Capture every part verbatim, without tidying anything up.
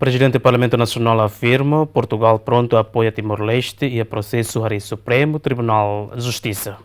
Prezidente Parlamentu Nasionál afirma Portugál prontu apoia Timor-Leste iha prosesu harii Supremu Tribunál Justisa.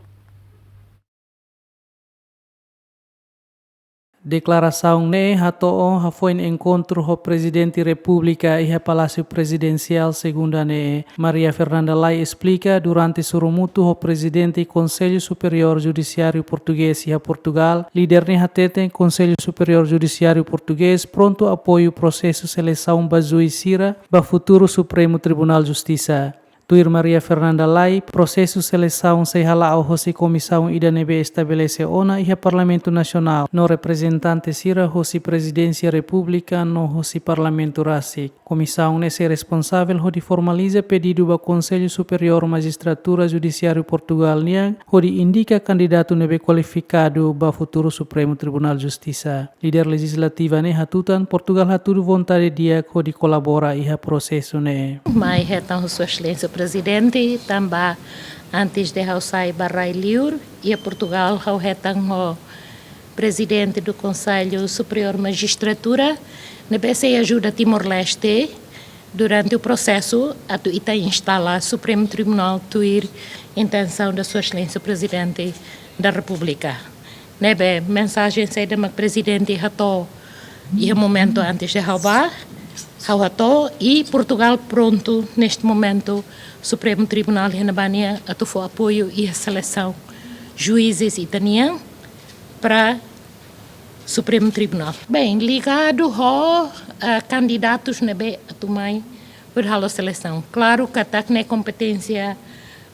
Deklarasaun ne'e hato'o hafoin enkontru ho Prezidente Repúblika iha Palásiu Prezidensiál Segunda ne'e. Maria Fernanda Lay esplika, durante sorumutu ho Prezidente Konsellu Superiór Judisiáriu Portugés iha Portugál, líder ne'e hateten Konsellu Superiór Judisiáriu Portugés prontu apoiu prosesu selesaun ba juís sira ba futuru Supremu Tribunál Justisa. Tuir Maria Fernanda Lay, prosesu selesaun sei hala'o hosi komisaun ida ne'ebé estabelese ona iha Parlamentu Nasionál, no reprezentante sira hosi Prezidénsia Repúblika no hosi Parlamentu rasik. Komisaun ne'e sei responsavel hodi formaliza pedidu ba Konsellu Superiór Majistratura Judisiáriu Portugál nian, hodi indika kandidatu ne'ebé kualifikadu ba futuru Supremu Tribunál Justisa. Líder lejizlativa ne'e hatutan Portugál hatudu vontade di'ak hodi kolabora iha prosesu ne'e. Mai hetan ho Sua Exelénsia Prezidente, tanba antes de ha'u sai ba rai-liur, iha Portugál ha'u hetan ho Prezidente do Konsellu Superiór Majistratura, ne'ebé sei ajuda Timor-Leste durante o prosesu atu ita instala Supremu Tribunál tuir intensaun da Sua Exelénsia Prezidente da Repúblika. Ne'ebé mensajen saida mak Prezidente hato'o iha momentu antes de ha'u bá, ha'u hato'o, i Portugál prontu neste momento Supremu Tribunál iha ne'ebá nian atu fó apoiu iha selesaun juízes ita-nian para Supremu Tribunál. Bem, ligadu ho, eh, kandidatus ne'ebé atu mai hodi halo selesaun. Klaru katak ne'e kompeténsia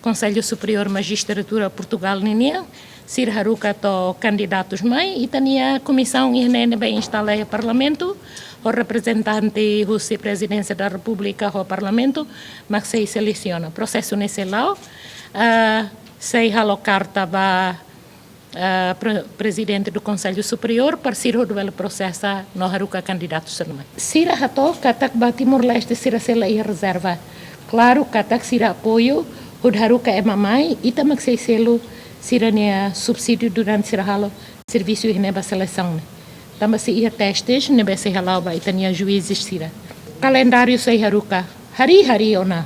Konsellu Superiór Majistratura Portugál ninian, sira haruka to'o kandidatus mai, ita-nia komisaun iha ne'e ne'ebé instala iha Parlamentu, ho reprezentante husi Prezidénsia da Repúblika ho Parlamentu, mak sei selesiona. Prosesu ne'e sei la'o, ah, sei halo karta ba, ah, pre-, Prezidente do Konsellu Superiór, para sira hodi bele prosesa no haruka kandidatu sira mai. Sira hato'o katak ba Timor-Leste sira sei la iha rezerva. Klaru katak sira apoiu hodi haruka ema mai, ita mak sei selu sira-nia subsídiu durante sira halo servisu iha ne'e ba selesaun ne'e. Tanba sei iha testes ne'ebé sei hala'o ba ita-nia juízes sira. Kalendáriu sei haruka. Harii, harii ona.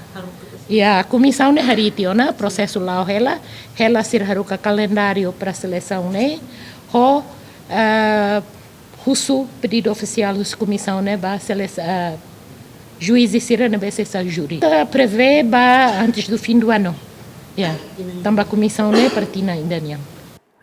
Ya, komisaun ne'e harii tiha ona, prosesu la'o hela, hela sira haruka kalendáriu para selesaun ne'e, ho, eh, husu pedidu ofisiál husi komisaun ne'e ba seles-, eh, juízes sira ne'ebé sei sai júri. Ita prevee ba antes do fim do ano. Ya, tanba komisaun ne'e para tinan ida nian.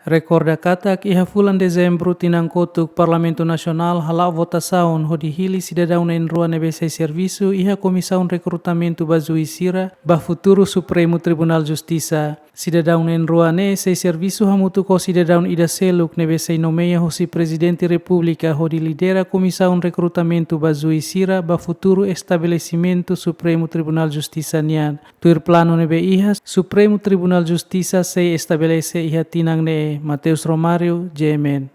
Rekorda katak iha fulan Dezembru tinan kotuk Parlamentu Nasionál hala'o votasaun hodi hili sidadaun na'in-rua ne'ebé sei servisu iha Komisaun Rekrutamentu ba Juís sira ba futuru Supremu Tribunál Justisa. Sidadaun na'in-rua ne'e sei servisu hamutuk ho sidadaun ida seluk ne'ebé sei nomeia hosi Prezidente Repúblika hodi lidera Komisaun Rekrutamentu ba Juís sira ba futuru estabelesimentu Supremu Tribunál Justisa nian. Tuir planu ne'ebé iha, Supremu Tribunál Justisa sei estabelese iha tinan ne'e. Mateus Romário, G M N.